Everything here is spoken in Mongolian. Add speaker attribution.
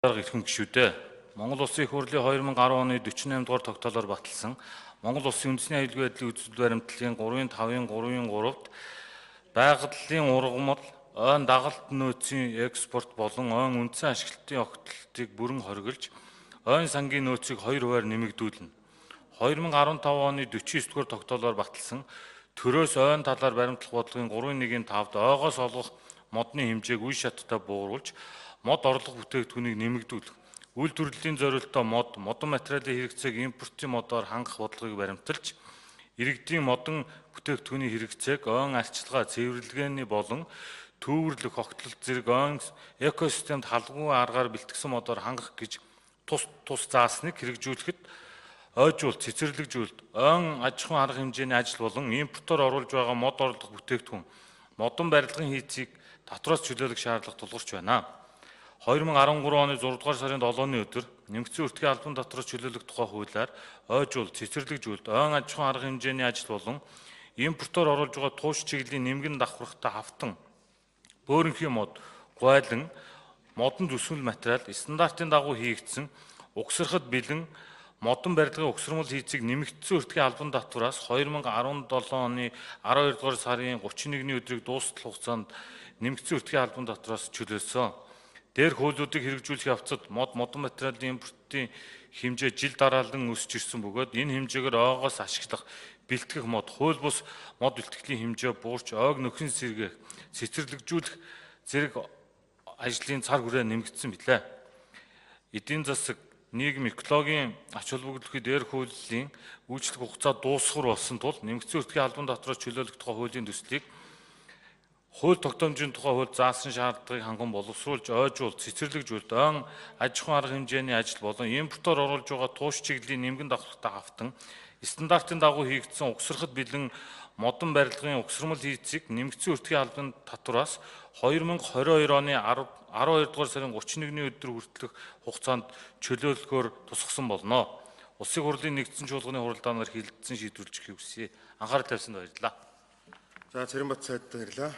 Speaker 1: Дарга, эрхэм гишүүдээ, Монгол Улсын Их Хурлын 2010 оны 48 дугаар тогтоолоор баталсан Монгол Улсын үндэсний аюулгүй байдлын үзэл баримтлалын 3-ын 5-ын 3-ын 3-д байгалийн ургамал, ойн дагалт нөөцийн экспорт болон ойн үндсэн ашиглалтын огтлолтыг бүрэн хориглож, ойн сангийн нөөцийг 2%-аар нэмэгдүүлнэ. 2015 оны 49 дугаар тогтоолоор баталсан төрөөс ойн талаар баримтлах бодлогын 3-1-ийн 5-д ойгоос олгох модны хэмжээг үе шаттай бууруулж, мод орлого бүтээгдэхүүнийг нэмэгдүүлэх, үйлдвэрлэлийн зорилттой мод, модон материалын хэрэгцээг импортын модоор хангах бодлогыг баримталж, иргэдийн модон бүтээгдэхүүний хэрэгцээг ойн арчилгаа, цэвэрлэгээний болон түүвэрлэх, огтлолт зэрэг ойн экосистемд халдваргүй аргаар бэлтгэсэн модоор хангах гэж тус тус заасныг хэрэгжүүлэхэд ойжуулт, цэцэрлэгжүүлэлт, ойн аж ахуйн арга хэмжээний ажил болон импортоор оруулж байгаа мод орлого бүтээгдэхүүн, модон барилгын хийцийг татвараас чөлөөлөх шаардлага тулгарч байна. 2013 оны 6 дугаар сарын 7-ны өдөр нэмэгдсэн өртгийн албан татвараас чөлөөлөх тухай хуулиар ойжуулт, цэцэрлэгжүүлэлт, ойн аж ахуйн арга хэмжээний ажил болон импортоор оруулж байгаа тууш чиглэлийн нэмгэн давхархтай хавтан, бөөрөнхий мод, гуайлан, модон зүсгэл материал стандартын дагуу хийгдсэн угсрахад бэлэн модон барилгын угсармал хийцийг нэмэгдсэн өртгийн албан татвараас 2017 оны 12 дугаар сарын 31-ний өдрийг дуустал хугацаанд нэмэгдсэн өртгийн албан татвараас чөлөөлсөн. Дээрх хуулиудыг хэрэгжүүлэх явцад мод, модон материалын импортын хэмжээ жил дараалан өсөж ирсэн бөгөөд энэ хэмжээгээр ойгоос ашиглах, бэлтгэх мод, хууль бус мод бэлтгэлийн хэмжээ буурч, ойг нөхөн сэргээх, цэцэрлэгжүүлэх зэрэг ажлын цар хүрээ нэмэгдсэн билээ. Эдийн засаг, нийгэм, экологийн ач холбогдолгүй дээрх хуулийн үйлчлэх хугацаа дуусхар болсон тул нэмэгдсэн өртгийн албан татвараас чөлөөлөх тухай хуулийн төслийг хууль тогтоомжийн тухай хууль заасан шаардлагыг ханган боловсруулж, ойжуулт, цэцэрлэгжүүлэлт, ойн аж ахуйн арга хэмжээний ажил болон импортоор оруулж байгаа тууш чиглэлийн нэмгэн давхархтай хавтан стандартын дагуу хийгдсэн угсрахад бэлэн модон барилгын угсармал хийцийг нэмэгдсэн өртгийн албан татвараас 2022 оны 12 дугаар сарын 31-ний өдөр хүртэлх хугацаанд чөлөөлөхөөр тусгасан болно. Улсын хурлын нэгдсэн чуулганы хуралдаанаар хилдсэн шийдвэрлэж хүсье. Анхаарал тавьсанд баярлалаа.
Speaker 2: За, Цэрэнбат сайдад баярлалаа.